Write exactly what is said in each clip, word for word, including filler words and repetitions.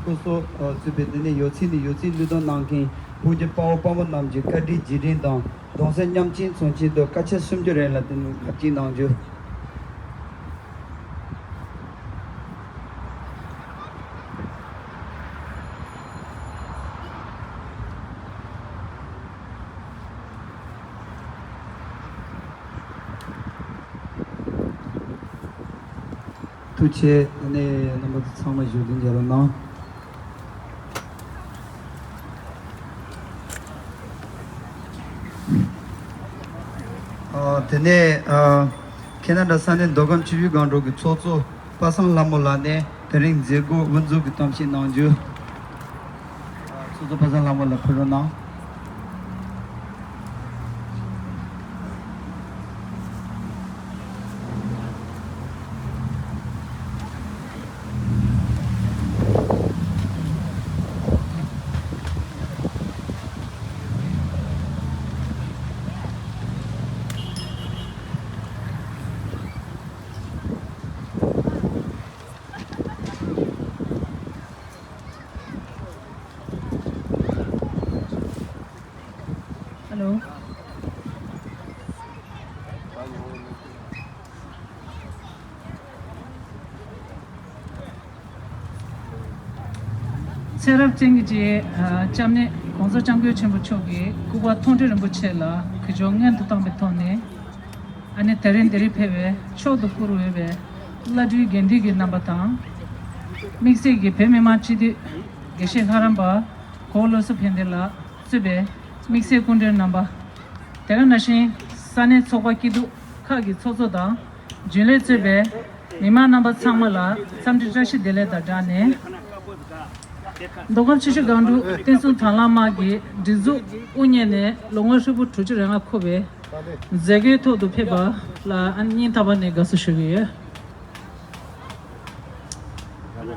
སོ་སོ་གཙོས་པའི་དེ་ནས་ཡོད་ཚད་ནས་ཡོད་ཚད་བློས་གཏོང་གནང་མཁན་བོད་ཀྱི་དཔའ་བོ་དཔའ་མོ་རྣམས་ཀྱི་བཀའ་དྲིན་རྗེས་དྲན་དང་གདུང་སེམས་མཉམ་སྐྱེད་མཚོན་ཆེད་དུ་སྐར་ཆ་སུམ་ཅུ་རེ་ལ་དེ་ནས་ཁ་གཅིག་གནང་རྒྱུ། ཐུགས་རྗེ་ཆེ། ཨ་ནི་རྣམ་པ་ཚང་མ་བཞུགས་གདན་འཇགས་རོགས་གནང་། ཨ། དེ་ནས་ཨ། ཁེ་ན་ཌ་ས་གནས་མདོ་ཁམས་ཆུ་བཞི་སྒང་དྲུག་གི་ཚོགས་གཙོ་པ་སངས་ལྷ་མོ་ལགས་ནས་དེ་རིང་མཛད་སྒོ་དབུ་འཛུགས་ཀྱི་གཏམ་བཤད་གནང་རྒྱུ། ཚོགས་གཙོ་པ་སངས་ལྷ་མོ་ལགས་ཕེབས་རོགས་གནང་། Hello. ཚེ་རབས་ཅན་གྱི་རྗེ་སྐྱབས་གནས་༸གོང་ས་༸སྐྱབས་མགོན་ཆེན་པོ་མཆོག་གིས་སྐུ་པར་མཐོང་གྲོལ་རིན་པོ་ཆེ་ལ་གུས་ཕྱག་སྔོན་དུ་བཏང་བའི་ཐོག་ནས། ཨ་ནི་དེ་རིང་འདི་རིང་ཕེབས་པའི་མཆོག་ཏུ་བཀུར་འོས་པའི་བླ་སྤྲུལ་དགེ་འདུན་གྱི་རྣམ་པ་དང་། དམིགས་བསལ་གྱིས་བོད་མི་མང་སྤྱི་འཐུས་དགེ་བཤེས་ལྷ་རམས་པ་གོ་བོ་བློ་བཟང་ཕན་བདེ་ལགས་གཙོས་པའི་དམིགས་བསལ་སྐུ་མགྲོན་རྣམ་པ། དེ་ག་ནང་བཞིན་ས་གནས་ཚོགས་པ་སྐྱིད་སྡུག་ཁག་གི་ཚོགས་གཙོ་དང་རྒྱུན་ལས་གཙོས་པའི་མི་མང་རྣམ་པ་ཚང་མ་ལ་འཚམས་འདྲི་བཀྲ་ཤིས་བདེ་ལེགས་དང་སྦྲགས་ནས། མདོ་ཁམས་ཆུ་བཞི་སྒང་དྲུག་བསྟན་སྲུང་དྭང་བླངས་དམག་གི་སྒྲིག་འཛུགས་དབུ་བརྙེས་ནས་ལོ་ངོ་ཧྲིལ་པོ་དྲུག་ཅུ་རེ་ལྔ་འཁོར་བའི་མཛད་སྒོའི་ཐོག་ཏུ་ཕེབས་པ་ལ་སྙིང་ཐག་པ་ནས་དགའ་བསུ་ཞུ་གི་ཡོད།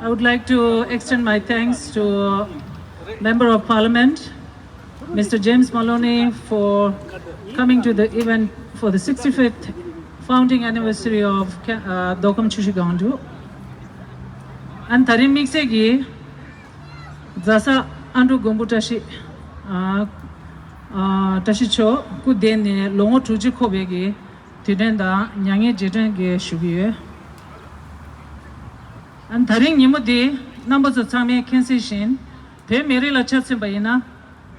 I would like to extend my thanks to Member of Parliament, Mister James Maloney, for coming to the event for the sixty-fifth founding anniversary of Ca- uh, Dokam Chushi Gandu. And དེ་རིང་དམིགས་བསལ་གྱིས་རྫ་ས་ཨ་འབྲུག་མགོན་པོ་བཀྲ་ཤིས་ཨ་ཨ་བཀྲ་ཤིས་མཆོག་སྐུ་ལྡན་ནས་ལོ་ངོ་དྲུག་ཅུ་འཁོར་བའི་གི་དུས་དྲན་དང་མྱ་ངན་རྗེས་དྲན་གྱི་ཞུ་གི་ཡོད། ཨ་ནི་དེ་རིང་ཉིན་མོ་འདི་རྣམ་པ་ཚོ་ཚང་མས་མཁྱེན་གསལ་བཞིན་བོད་མི་རིགས་ལ་ཆ་མཚོན་པ་ཡིན་ན་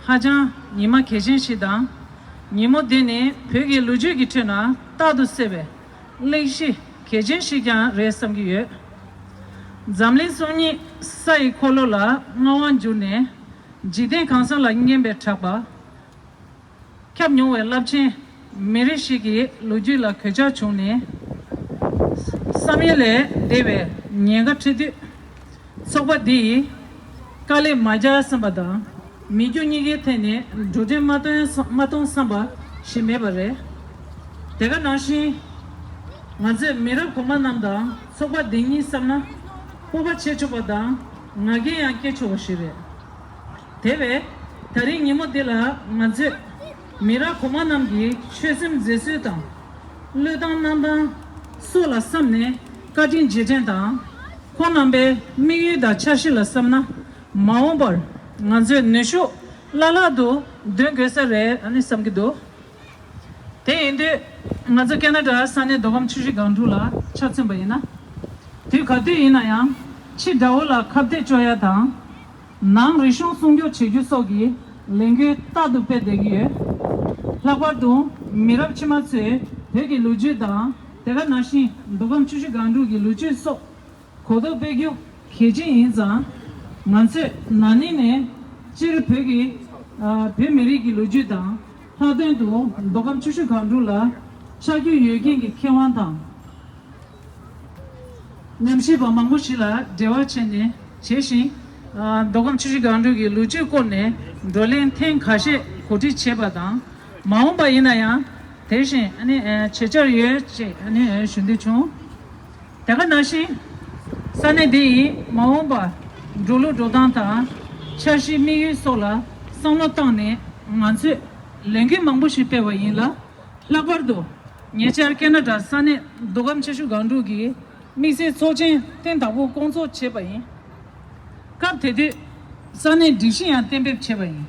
ཧ་ཅང་ཉི་མ་གལ་ཆེན་ཞིག་དང་། ཉིན་མོ་འདི་ནི་བོད་ཀྱི་ལོ་རྒྱུས་ཀྱི་ཁྲོད་ན་རྟག་ཏུ་གསལ་བའི་གླེང་གཞི་གལ་ཆེན་ཞིག་ཀྱང་རེད་བསམ་གྱི་ཡོད། འཛམ་གླིང་སོ་གཉིས་ས་ཡི་འཁོར་ལོ་ལ་མངའ་དབང་བསྒྱུར་ནས་འཇིག་རྟེན་གང་ས་ལ་སྙན་པའི་གྲགས་པ། ཁྱབ་མྱོང་བའི་རླབས་ཆེན་མི་རིགས་ཤིག་གི་ལོ་རྒྱུས་ལ་གོད་ཆག་བྱུང་ནས། བསམ་ཡུལ་ལས་འདས་པའི་ཉེན་ཁ་འཕྲད་དུས། ཚོགས་པ་འདི་ཡིས་དཀའ་ལས་མ་རྒྱག་བསམ་པ་དང་། མི་རྒྱུ་གཉིས་ཀའི་ཐད་ནས་འགྲོ་གྲོན་མ་གཏོང་མ་གཏོང་བསམ་པ་ཞིག་མེད་པ་རེད། དེ་ག་ནང་བཞིན། ང་ཚོས་མི་རབས་གོང་མ་རྣམས་དང་ཚོགས་པ་འདི་ཉིད་བསམ་ན་སྤོབས་པ་བྱེད་ཆོག་པ་དང་ང་རྒྱལ་ཡང་སྐྱེ་ཆོག་པ་ཞིག་རེད། དེ་བས་ད་རིང་ཉིན་མོ་འདི་ལ་ང་ཚོས་མི་རབས་གོང་མ་རྣམས་ཀྱི་ཆོད་སེམས་མཛད་ཚུལ་དང་། བློས་བཏང་གནང་སྟངས་སོགས་ལ་བསམ་ནས་བཀའ་དྲིན་རྗེས་དྲན་དང་། ཁོང་རྣམ་པའི་དམིགས་ཡུལ་དང་འཆར་གཞི་ལ་བསམ་ན་མ་འོངས་པར་ང་ཚོས་ནུས་ཤུགས་བླ་ལྷག་ཏུ་འདོན་དགོས་ས་རེད་ཨ་ནི་བསམ་གྱི་འདུག་དེ་ཡིན་དུས་ང་ཚོ་ཁེ་ན་ཌ་ས་གནས་མདོ་ཁམས་ཆུ་བཞི་སྒང་དྲུག་ལ་ཆ་མཚོན་པ་ཡིན་ན། དུས་ག་དུས་ཡིན་ན་ཡང་ཕྱི་དགྲ་བོ་ལ་ཁ་གཏད་གཅོག་ཡ་དང་། ནང་རིག་གཞུང་སྲུང་སྐྱོབ་བྱེད་རྒྱུ་སོགས་ཀྱི་ལས་འགུལ་རྟག་ཏུ་སྤེལ་བསྡད་ཀྱི་ཡོད། ལྷག་པར་དུ་མི་རབས་ཕྱི་མ་ཚོས་བོད་ཀྱི་ལོ་རྒྱུས་དང་དེ་ག་ནང་བཞིན་མདོ་ཁམས་ཆུ་བཞི་སྒང་དྲུག་གི་ལོ་རྒྱུས་སོགས་གོ་རྟོགས་སྤེལ་རྒྱུ་གལ་ཆེན་ཡིན་ཙང་། ང་ཚོས་ན་ནིང་ནས་སྤྱིར་བོད་ཀྱི་ཨ་བོད་མི་རིགས་ཀྱི་ལོ་རྒྱུས་དང་ལྷག་དོན་དུ་མདོ་ཁམས་ཆུ་བཞི་སྒང་དྲུག་ལ་ཆ་རྒྱུས་ཡོད་མཁན་གྱི་མཁས་དབང་དང་། ཉམས་ཞིབ་པ་མང་པོ་ཞིག་ལ་འབྲེལ་བ་བྱས་ནས་བྱས་ཤིང་། ཨ་མདོ་ཁམས་ཆུ་བཞི་སྒང་དྲུག་གི་ལོ་རྒྱུས་སྐོར་ནས་བགྲོ་གླེང་ཐེངས་ཁ་ཤས་གོ་སྒྲིག་བྱས་པ་དང་། མ་འོངས་པ་ཡིན་ན་ཡང་དེ་བཞིན་ཨ་ནི་ཨ་བྱེད་འཆར་ཡོད་ཅེས་ཨ་ནི་ཨ་ཞུ་འདོད་བྱུང་། དེ་ག་ནང་བཞིན་ས་གནས་འདི་ཡིས་མ་འོངས་པར་འགྲོ་ལུགས་འགྲོ་སྟངས་དང་འཆར་གཞིའི་དམིགས་ཡུལ་སོགས་ལ་བསམ་བློ་བཏང་ནས་ང་ཚོས་ལས་འགུལ་མང་པོ་ཞིག་སྤེལ་བ་ཡིན་ལ། ལྷག་པར་དུ་ཉེ་ཆར་ཁེ་ན་ཌ་ས་གནས་མདོ་ཁམས་ཆུ་བཞི་སྒང་དྲུག་གིས་དམིགས་བསལ་ཚོགས་ཆེན་ཐེངས་དང་པོ་སྐོང་ཚོགས་བྱས་པ་ཡིན། སྐབས་དེ་དུས་ས་གནས་སྒྲིག་གཞི་ཡང་གཏན་འབེབས་བྱས་པ་ཡིན།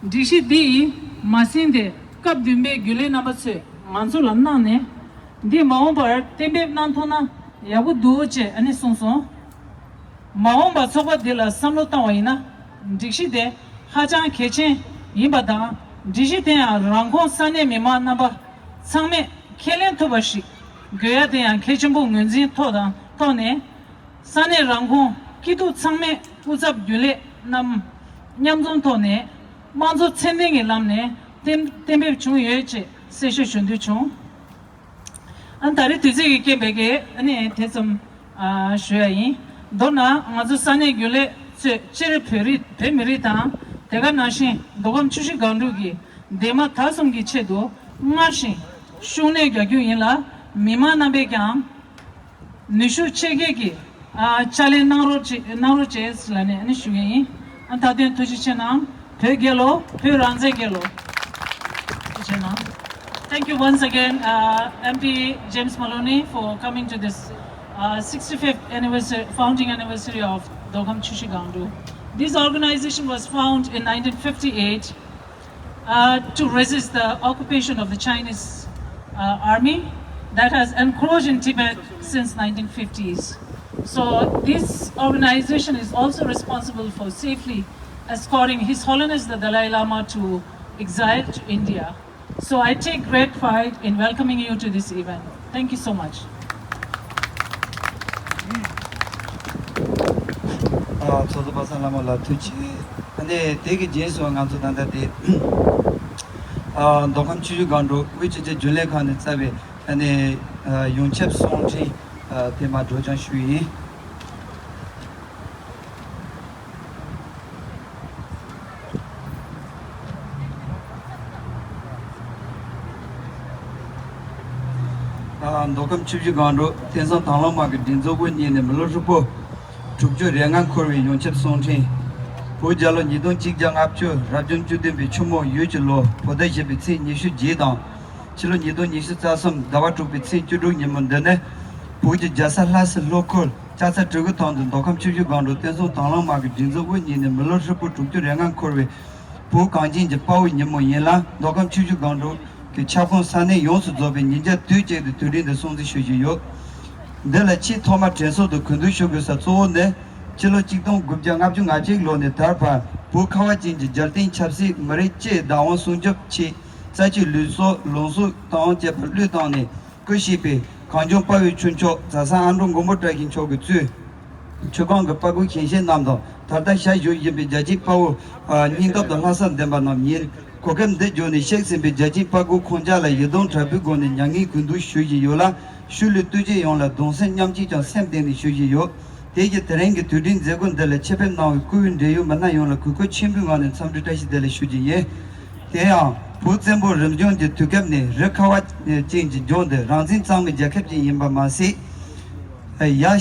སྒྲིག་གཞི་འདི་ཡིས་མ་ཟིན་ཏེ་སྐབས་བདུན་པའི་རྒྱུན་ལས་རྣམ་པ་ཚོས་ང་ཚོ་ལ་གནང་ནས། འདི་མ་འོངས་པར་གཏན་འབེབས་གནང་ཐུབ་ན་ཡག་པོ་འདུག་ཅེས་ཨ་ནི་གསུངས་སོང་། མ་འོངས་པ་ཚོགས་པ་འདི་ལ་བསམ་བློ་བཏང་བ་ཡིན་ན། སྒྲིག་གཞི་དེ་ཧ་ཅང་གལ་ཆེན་ཡིན་པ་དང་། སྒྲིག་གཞི་དེ་ཡང་རང་ཁོངས་ས་གནས་མི་མང་རྣམ་པ་ཚང་མས་ཁས་ལེན་ཐུབ་པ་ཞིག་དགོས་ཡ་དེ་ཡང་གལ་ཆེན་པོ་ངོས་འཛིན་ཐོག་དང་ཐོག་ནས། ས་གནས་རང་ཁོངས་སྐྱིད་སྡུག་ཚང་མས་སྐུ་ཚབ་རྒྱུན་ལས་རྣམས་མཉམ་འཛོམས་ཐོག་ནས་དམངས་གཙོ་ཚད་ལྡན་གྱི་ལམ་ནས་གཏན་གཏན་འབེབས་བྱུང་ཡོད་ཅེས་གསལ་བཤད་ཞུ་འདོད་བྱུང་། ཨ་ད་རེས་དུས་ཚོད་ཀྱི་རྐྱེན་པས་ཀྱི་ཨ་ནི་དེ་ཙམ་ཨ་ཞུ་ཡ་ཡིན། མདོར་ན་ང་ཚོ་ས་གནས་རྒྱུན་ལས་ཚོས་སྤྱིར་བོད་རིགས་བོད་མི་རིགས་དང་དེ་ག་ནང་བཞིན་མདོ་ཁམས་ཆུ་བཞི་སྒང་དྲུག་གི་འདས་མ་ད་གསུམ་གྱི་ཆེད་དུ་སྔར་བཞིན་ཤུགས་སྣོན་རྒྱག་རྒྱུ་ཡིན་ལ། མི་མང་རྣམ་པས་ཀྱང་ནུས་ཤུགས་ཆེ་བསྐྱེད་ཀྱིས་ཨ་ཕྱག་ལས་གནང་རོགས་ཅེས་གནང་རོགས་ཅེས་ལ་ནས་ཨ་ནི་ཞུ་གི་ཡིན། ཨ་མཐའ་དོན་ཐུགས་རྗེ་ཆེ་གནང་། བོད་རྒྱལ་ལོ། བོད་རང་བཙན་རྒྱལ་ལོ། ཐུགས་རྗེ་ཆེ་གནང་། Thank you once again, uh, M P James Maloney, for coming to this uh, sixty-fifth anniversary, founding anniversary of Dokham Chushi Gangdu. This organization was found in nineteen fifty-eight uh, to resist the occupation of the Chinese uh, army that has encroached in Tibet since nineteen fifties. So this organization is also responsible for safely escorting His Holiness the Dalai Lama to exile to India. So I take great pride in welcoming you to this event. Thank you so much. ཨ་ཚོགས་གཙོ་པ་སངས་ལྷ་མོ་ལགས་ཐུགས་རྗེ་ཆེ། ཨ་ནི་དེ་གི་རྗེས་སུ་ང་ཚོ་ད་ལྟ་དེ་ཨ་མདོ་ཁམས་ཆུ་བཞི་སྒང་དྲུག་དབུས་སྤྱི་ཁྱབ་རྒྱུན་ལས་ཁང་ནས་བསྩལ་བའི་ཨ་ནི་ཨ་ཡོངས་ཁྱབ་གསུང་འཕྲིན་ཨ་དེ་མར་སྒྲོག་སྦྱང་ཞུ་ཡིན། ཨ་མདོ་ཁམས་ཆུ་བཞི་སྒང་དྲུག་བསྟན་སྲུང་དང་བླངས་དམག་གི་སྒྲིག་འཛུགས་དབུ་བརྙེས་ནས་མི་ལོ་ཧྲིལ་པོ་དྲུག་ཅུ་རེ་ལྔ་འཁོར་བའི་ཡོངས་ཁྱབ་གསུང་འཕྲིན། བོད་རྒྱལ་ལོ་ཉིས་སྟོང་གཅིག་བརྒྱ་ལྔ་བཅུ་རབ་བྱུང་བཅུ་བདུན་པའི་ཆུ་མོ་ཡོས་ཀྱི་ལོ་བོད་ཟླ་བཞི་པའི་ཚེས་ཉི་ཤུ་རྗེས་དང་། ཕྱི་ལོ་ཉིས་སྟོང་ཉི་ཤུ་རྩ་གསུམ་ཟླ་བ་དྲུག་པའི་ཚེས་བཅུ་དྲུག་ཉིན་མོ་འདི་ནི། བོད་ཀྱི་རྒྱལ་ས་ལྷ་སའི་ལྷོ་ཁུལ་ལྕགས་རྩ་གྲི་གུ་ཐང་དུ་མདོ་ཁམས་ཆུ་བཞི་སྒང་དྲུག་བསྟན་སྲུང་དང་བླངས་དམག་གི་སྒྲིག་འཛུགས་དབུ་བརྙེས་ནས་མི་ལོ་ཧྲིལ་པོ་དྲུག་ཅུ་རེ་ལྔ་འཁོར་བའི་བོད་གངས་ཅན་གྱི་དཔའ་བོའི་ཉིན་མོ་ཡིན་ལ། མདོ་ཁམས་ཆུ་བཞི་སྒང་དྲུག་གི་ཁྱབ་ཁོངས་ས་གནས་ཡོངས་སུ་རྫོགས་པའི་ཉིན་རྒྱབ་དུས་གཅིག་ཏུ་དུས་དྲན་དེ་སྲུང་བརྩི་ཞུ་བཞིན་ཡོད། འདི་ལ་ཆེས་ཐོག་མར་དྲན་གསོ་དང་གུས་འདུད་ཞུ་དགོས་ས་གཙོ་བོ་ནི། ཕྱི་ལོ་གཅིག་སྟོང་དགུ་བརྒྱ་ལྔ་བཅུ་ང་གཅིག་ལོ་ནས་ད་བར་བོད་ཁ་བ་ཅན་གྱི་རྒྱལ་བསྟན་ཆབ་སྲིད་མི་རིགས་སྤྱིའི་བདག་དབང་སྲུང་སྐྱོབ་ཆེད་རྩ་ཆེའི་ལུས་སྲོག་ལོངས་སྲོག་དང་བཅས་པ་བློས་བཏང་ནས། སྐུ་གཤེགས་པའི་གངས་ལྗོངས་དཔའ་བོའི་ཁྱུ་མཆོག་མཛའ་བཟང་ཨ་འབྲུག་མགོན་པོ་བཀྲ་ཤིས་མཆོག་གིས་གཙོས། ཆུ་སྒང་གི་དཔའ་རྒོད་གཞོན་གཤེགས་རྣམས་དང་། ད་ལྟ་ཞལ་བཞུགས་བཞིན་པའི་རྒྱལ་གཅེས་དཔའ་བོ་སྙིང་སྟོབས་དང་ལྷག་བསམ་ལྡན་པ་རྣམས་ཡིན། གོ་སྐབས་འདི་བརྒྱུད་ནས་གཤེགས་ཟིན་པའི་རྒྱལ་གཅེས་དཔའ་རྒོད་ཁོང་ཅག་ལ་ཡིད་གདུང་དྲག་པོའི་སྒོ་ནས་མྱ་ངན་གུས་འདུད་ཞུ་བཞིན་ཡོད་ལ། ཤུལ་ལུས་ལྟོས་བཅས་ཡོངས་ལ་གདུང་སེམས་མཉམ་སྐྱེད་ཀྱང་སེམས་གཏིང་ནས་ཞུ་བཞིན་ཡོད། དེ་བཞིན་དེ་རིང་གི་དུས་དྲན་མཛད་སྒོ་འདི་ལ་ཆེད་ཕེབས་གནང་བའི་སྐུ་ཡོན་འབྲེལ་ཡོད་མི་སྣ་ཡོངས་ལ་གུས་བཀུར་ཆེན་པོའི་ངང་ནས་འཚམས་འདྲི་བཀྲ་ཤིས་བདེ་ལེགས་ཞུ་རྒྱུ་ཡིན། དེ་ཡང་བོད་བཙན་པོ་རིམ་བྱོན་གྱི་དུས་སྐབས་ནས་རི་ཁ་བ་ཅན་གྱི་ལྗོངས་འདི་རང་བཙན་གཙང་མའི་རྒྱལ་ཁབ་ཅིག་ཡིན་པ་མ་ཟད། ཡ་ཡ་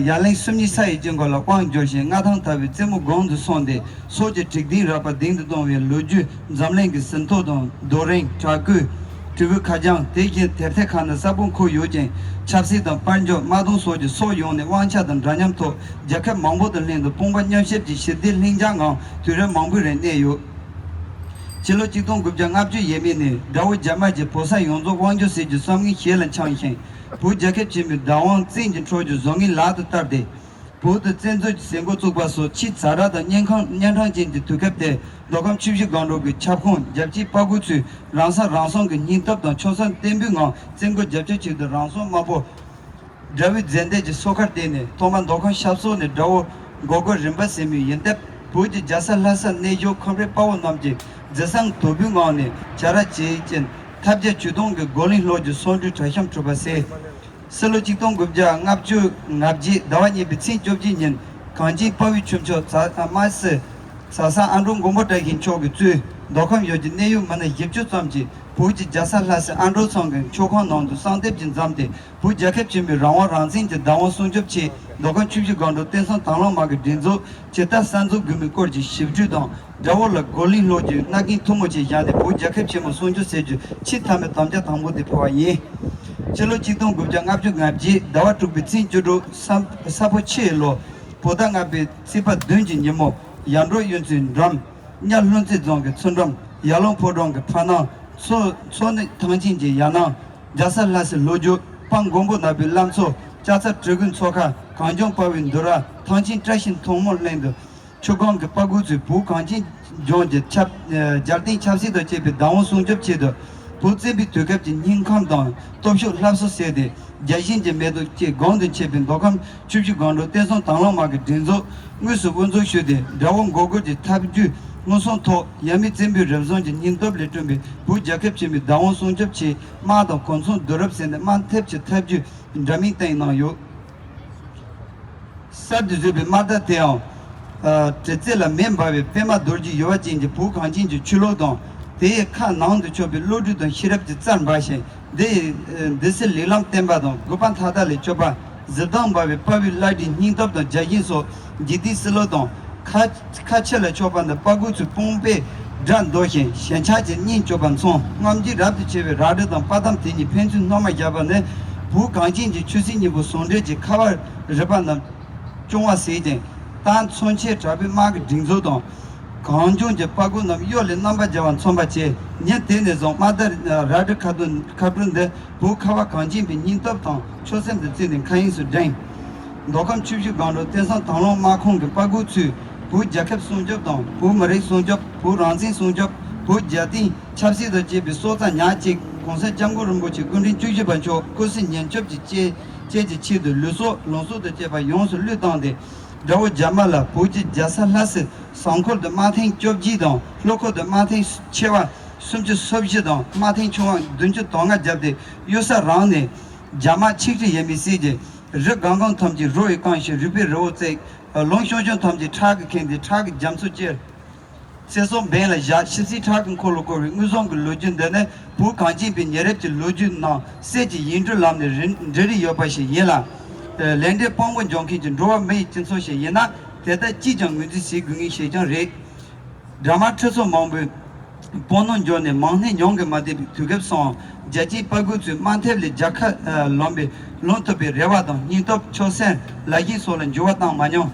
གླིང་སུམ་གཉིས་ས་ཡི་དཀྱིལ་འཁོར་ལ་དབང་བསྒྱུར་ཞིང་མངའ་ཐང་དར་བའི་རྩེ་མོ་སྒང་དུ་སོང་སྟེ། སྲོག་གི་འཇིག་རྟེན་རགས་པ་ལྡིང་དུ་གཏོང་བའི་ལོ་རྒྱུས་འཛམ་གླིང་གི་ཟིན་ཐོ་དང་། རྡོ་རིང་། བྲག་བརྐོས། གྲི་གུའི་ཁ་བྱང་། དེ་བཞིན་དེབ་ཐེར་ཁག་ནང་གསལ་པོ་འཁོད་ཡོད་ཅིང་། ཆབ་སྲིད་དང་། དཔལ་འབྱོར། དམག་དོན་སོགས་ཀྱི་ཕྱོགས་ཡོངས་ནས་དབང་ཆ་དང་འདྲ་མཉམ་ཐོག་རྒྱལ་ཁབ་མང་པོ་དང་ལྷན་དུ་དཔུང་པ་མཉམ་གཤིབ་ཀྱིས་ཞི་བདེ་ལྷིང་འཇགས་ངང་དུས་རབས་མང་པོའི་རིང་གནས་ཡོད། ཕྱི་ལོ་གཅིག་སྟོང་དགུ་བརྒྱ་ལྔ་བཅུ་ཡས་མས་ནས་དགྲ་བོ་རྒྱ་དམར་གྱིས་བོད་ས་ཡོངས་རྫོགས་དབང་སྒྱུར་ཟེར་གྱི་བསམ་ངན་ཞལ་ལ་འཆང་ཞིང་། བོད་རྒྱལ་ཁབ་ཆེན་པོའི་བདག་དབང་བཙན་གྱིས་འཕྲོག་རྒྱུའི་བཟོ་ངན་ལག་ཏུ་བསྟར་ཏེ། བོད་དུ་བཙན་འཛུལ་གྱི་ཟིན་འགོ་བཙུགས་པ་སོགས་ཆེས་ཛ་དྲག་དང་གཉན་འཕྲང་གཉན་འཕྲང་ཅན་གྱི་དུས་སྐབས་དེར། མདོ་ཁམས་ཆུ་བཞི་སྒང་དྲུག་གི་ཁྱབ་ཁོངས་རྒྱལ་གཅེས་དཔའ་རྒོད་ཚོས་རང་ས་རང་སྲུང་གི་སྙིང་སྟོབས་དང་ཆོད་སེམས་བརྟན་པོའི་ངང་བཙན་རྒོལ་རྒྱབ་སྐྱོར་ཆེད་དུ་རང་སྲོག་དམར་པོ་དགྲ་བོའི་རྫས་མདེལ་གྱི་སོ་ཁར་བརྟེན་ནས། ཐོག་མར་མདོ་ཁམས་ཤར་ཕྱོགས་ནས་དགྲ་བོ་འགོག་རྒོལ་རིམ་པ་ཟིན་མུས་ཡིན་སྟབས། བོད་ཀྱི་རྒྱལ་ས་ལྷ་སར་གནས་བཞུགས་ཁམས་རའི་དཔའ་བོ་རྣམས་ཀྱིས་རྫི་གསང་དོལ་པོའི་ངང་ནས་བྱ་ར་བྱེད་ཀྱིན། ཐབས་བརྒྱ་ཇུས་སྟོང་གིས་རྒོལ་གླིང་ལྷོ་རྒྱུད་སོག་འབྲུའི་དྲག་ཤམ་གྲུབ་པ་མཛད། སྲིད་ལོ་གཅིག་སྟོང་དགུ་བརྒྱ་ལྔ་བཅུ་ང་བརྒྱད་ཟླ་བ་གཉིས་པའི་ཚེས་བཅོ་བརྒྱད་ཉིན། གངས་ཅན་དཔའ་བོའི་ཁྱུ་མཆོག་མཛའ་དམར་སྲས་མཛའ་བཟང་ཨ་འབྲུག་མགོན་པོ་བཀྲ་ཤིས་མཆོག་གིས་གཙོས་མདོ་ཁམས་ཡུལ་གྱི་གནད་ཡོད་མི་སྣ་བཞི་བཅུ་ཙམ་གྱིས་བོད་ཀྱི་རྒྱལ་ས་ལྷ་སའི་ཨ་འབྲུག་ཚང་གི་མཆོད་ཁང་ནང་དུ་གསང་ཐེབས་ཀྱིས་འཛོམས་ཏེ། བོད་རྒྱལ་ཁབ་ཆེན་པོའི་རང་དབང་རང་བཙན་གྱི་བདག་དབང་སྲུང་སྐྱོབ་ཆེད། མདོ་ཁམས་ཆུ་བཞི་སྒང་དྲུག་བསྟན་སྲུང་དང་བླངས་དམག་གི་སྒྲིག་འཛུགས་ཇི་ལྟར་གསར་འཛུགས་དགོས་མིན་སྐོར་གྱི་ཞིབ་འཇུག་དང་། དགྲ་བོ་ལ་རྒོལ་གླིང་ལྷོ་རྒྱུད་མནའ་གན་མཐུ་མོ་ཆེ་བཞག་ནས། བོད་རྒྱལ་ཁབ་ཆེན་པོ་སྲུང་སྐྱོབ་ཟེར་རྒྱུའི་ཆེས་མཐའ་མའི་དམ་བཅའ་དང་པོ་དེ་ཕུལ་བ་ཡིན། སྤྱི་ལོ་གཅིག་སྟོང་དགུ་བརྒྱ་ལྔ་བཅུ་ང་བརྒྱད་ཟླ་བ་དྲུག་པའི་ཚེས་བཅུ་དྲུག་ས་ས་ཕོ་ཆེ་ལོ། བོད་ཟླ་ལྔ་པའི་ཚེས་པ་བདུན་གྱི་ཉིན་མོ། ཡར་འབྲོག་གཡུ་མཚོའི་འགྲམ། གཉའ་ལྷུན་རྩེ་རྫོང་གི་མཚོ་འགྲམ། ཡར་ཀླུང་ཕོ་བྲང་གི་ཕ་ནང་། མཚོ་མཚོ་ནི་ཐང་ཆེན་གྱི་ཡར་ནང་། རྒྱ་ཚ་ལྷ་སའི་ལོ་རྒྱུས། སྤང་མགོན་པོ་ནག་པོའི་བླ་མཚོ། ལྕགས་རྩ་གྲི་གུའི་མཚོ་ཁ། གངས་ལྗོངས་དཔའ་བོའི་འདུ་ར། ཐང་ཆེན་བཀྲ་ཤིས་མཐོང་སྨོན་གླིང་དུ། ཆུ་སྒང་གི་དཔའ་རྒོད་ཚོས་བོད་གངས་ཅན་ལྗོངས་ཀྱི་ཆབ་ཨ་རྒྱལ་བསྟན་ཆབ་སྲིད་དང་བཅས་པའི་བདག་དབང་སྲུང་སྐྱོབ་ཆེད་དུ། བོད་བཙན་པོའི་དུས་སྐབས་ཀྱི་སྙིང་ཁམས་དང་སྟོབས་ཤུགས་སླར་གསོ་ཟེར་ཏེ། རྒྱལ་ཞེན་གྱི་མེ་ཏོག་ཅེས་གོང་དུ་འཁྱོལ་བའི་མདོ་ཁམས་ཆུ་བཞི་སྒང་དྲུག་བསྟན་སྲུང་དང་བླངས་དམག་གི་སྒྲིག་འཛུགས་དངོས་སུ་དབུ་འཛུགས་ཞུས་ཏེ། དགྲ་བོ་མགོ་སྒུར་གྱི་ཐབས་ཇུས་མངོན་སུམ་ཐོག་ཡབ་མེས་བཙན་པོའི་རབ་བྱུང་གི་སྙིང་སྟོབས་ལས་བསྐྲུན་པའི་བོད་རྒྱལ་ཁབ་ཆེན་པོའི་བདག་དབང་སྲུང་སྐྱོབ་ཆེད། དམག་དང་གོ་མཚོན་བསྡུ་རུབ་ཟེར་ནས་དམག་འཐབ་ཀྱི་ཐབས་ཇུས་འདྲ་མིན་བཏིང་གནང་ཡོད། གསར་དུ་བཟོས་པའི་དམག་རྟ་དེའང་། ཨ་གྲི་རྩེ་ལ་མེ་འབར་བའི་པད་མ་རྡོ་རྗེའི་ཡུ་བ་ཅན་གྱི་བོད་གངས་ཅན་གྱི་ཆོས་ལུགས་དང་། དེའི་ཁ་ནང་དུ་ཕྱོགས་པའི་བློ་གྲོས་དང་ཤེས་རབ་ཀྱི་རྩལ་འབར་ཞིང་། འདི་ཡི་འདི་སྲིད་ལེགས་ལམ་བསྟན་པ་དང་། རྒུད་པ་མཐའ་དག་ལས་སྐྱོབ་པ། གཟི་མདངས་འབར་བའི་དཔའ་བོའི་བླ་བྲེ་སྙིང་སྟོབས་དང་རྒྱལ་ཞེན་སོགས་འཇིག་རྟེན་སྲིད་ལུགས་དང་། ཁ་ཁ་ཕྱི་ལ་ཕྱོགས་པ་ནི་དཔའ་རྒོད་ཚོའི་དཔུང་པས་དགྲ་འདོར་ཞིང་ཞེན་ཆགས་ཀྱི་གཉེན་སྐྱོབ་པ་མཚུངས། རྔམ་བརྗིད་རབ་ཏུ་ཆེ་བའི་རལ་གྲི་དང་དཔའ་གཏམ་དེ་ཉིད་ཕན་ཚུན་སྣོན་མ་བརྒྱབ་པ་ནི། བོད་གངས་ཅན་གྱི་ཆོས་སྲིད་གཉིས་པོ་ཟུང་འབྲེལ་གྱི་ཁ་བ་རི་པ་རྣམས་སྐྱོང་བ་ཟེར་ཅིང་། ད་མཚོན་ཆེན་དྲག་པོའི་དམག་གི་སྒྲིག་འཛུགས་དང་། གངས་ལྗོངས་ཀྱི་དཔའ་རྒོད་རྣམས་གཡོ་ལས་རྣམ་པར་རྒྱལ་བ་མཚོན་པ་བྱས། ཉིན་དེ་ནས་བཟུང་དམག་རྟ་རལ་གྲི་ཁ་ཐུག་ཁ་སྤྲོད་འདི་བོད་ཁ་བ་གངས་ཅན་པའི་སྙིང་སྟོབས་དང་ཆོད་སེམས་དང་བརྩིས་ནས་མཁའ་དབྱིངས་སུ་བསྒྲེངས། མདོ་ཁམས་ཆུ་བཞི་སྒང་དྲུག་བསྟན་སྲུང་དང་བླངས་དམག་ཁོངས་ཀྱི་དཔའ་རྒོད་ཚོས་བོད་རྒྱལ་ཁབ་སྲུང་སྐྱོབ་དང་། བོད་མི་རིགས་སྲུང་སྐྱོབ། བོད་རང་བཙན་སྲུང་སྐྱོབ། བོད་རྒྱལ་བསྟན་ཆབ་སྲིད་དང་བཅས་པའི་སྲོག་རྩ་ཉག་གཅིག་གོང་ས་སྐྱབས་མགོན་རིན་པོ་ཆེ་སྐུ་ཕྲེང་བཅུ་བཞི་པ་མཆོག་སྐུ་ཚེ་ཉེར་གཅིག་གི་བཅས་བཅས་ཀྱི་ཆེད་དུ་ལུས་སྲོག་ལོངས་སྲོག་དང་བཅས་པ་ཡོངས་སུ་བློས་བཏང་སྟེ། དགྲ་བོ་རྒྱ་དམར་ལ་བོད་ཀྱི་རྒྱལ་ས་ལྷ་སའི་ཟངས་ཁོག་ཏུ་དམག་ཐེངས་བཅོ་བརྒྱད་དང་། ལྷོ་ཁུལ་དུ་དམག་ཐེངས་ཆེ་བ་སུམ་ཅུ་སོ་བཞི་དང་དམག་ཐེངས་ཆུང་བ་བདུན་ཅུ་དོན་ལྔ་བརྒྱབ་སྟེ། གཡུལ་ས་རང་ནས་རྒྱ་དམག་ཆིག་ཁྲི་ཡས་མས་བསད་ཅིང་། རི་སྒང་གང་ཐམས་ཅད་རོ་ཡིས་བཀང་ཞིང་རུས་པའི་རི་བོ་བརྩེགས། ལུང་ཤོང་ཤོང་ཐམས་ཅད་ཁྲག་གིས་ཁེངས་ཏེ་ཁྲག་གི་རྒྱ་མཚོ་གཅེར། ཚེ་སྲོག་འབེན་ལ་བཞག་ཞི་བསིལ་ཁྲག་གི་འཁོར་ལོ་བསྐོར་བའི་མངོན་སུམ་གྱི་ལོ་རྒྱུས་འདི་ནི་བོད་གངས་ཅན་པའི་ཉེ་རབས་ཀྱི་ལོ་རྒྱུས་ནང་གསེར་གྱི་ཡིག་འབྲུ་ལམ་ནས་རིན་འབྲི་རིན་ཡོད་པ་ཞིག་ཡིན་ལ། ལས་འབྲས་དཔང་པོ་འཇོག་མཁན་གྱི་འགྲོ་བ་མི་ཡི་སྤྱི་ཚོགས་ཤིག་ཡིན་ན། དེ་ལྟར་ཅིས་ཀྱང་ངོས་འཛིན་བྱེད་དགོས་ངེས་ཤེས་ཀྱང་རེད། དགྲ་དམག་ཁྲི་ཚོ་མང་པོས་དཔོན་སློབ་འབྱོར་ནས་མང་སྣེ་མྱོང་གིས་མ་བསྡད་པའི་དུས་སྐབས་སུའང་། རྒྱལ་གཅེས་དཔའ་རྒོད་ཚོས་དམག་འཐབ་ལས་རྒྱལ་ཁ་ལོན་པའི་ལོན་ཐུབ་པའི་རེ་བ་དང་། སྙིང་སྟོབས། ཆོད་སེམས། ལ་ཞེན་སོགས་ལ་འགྱུར་བ་བཏང་མ་མྱོང་།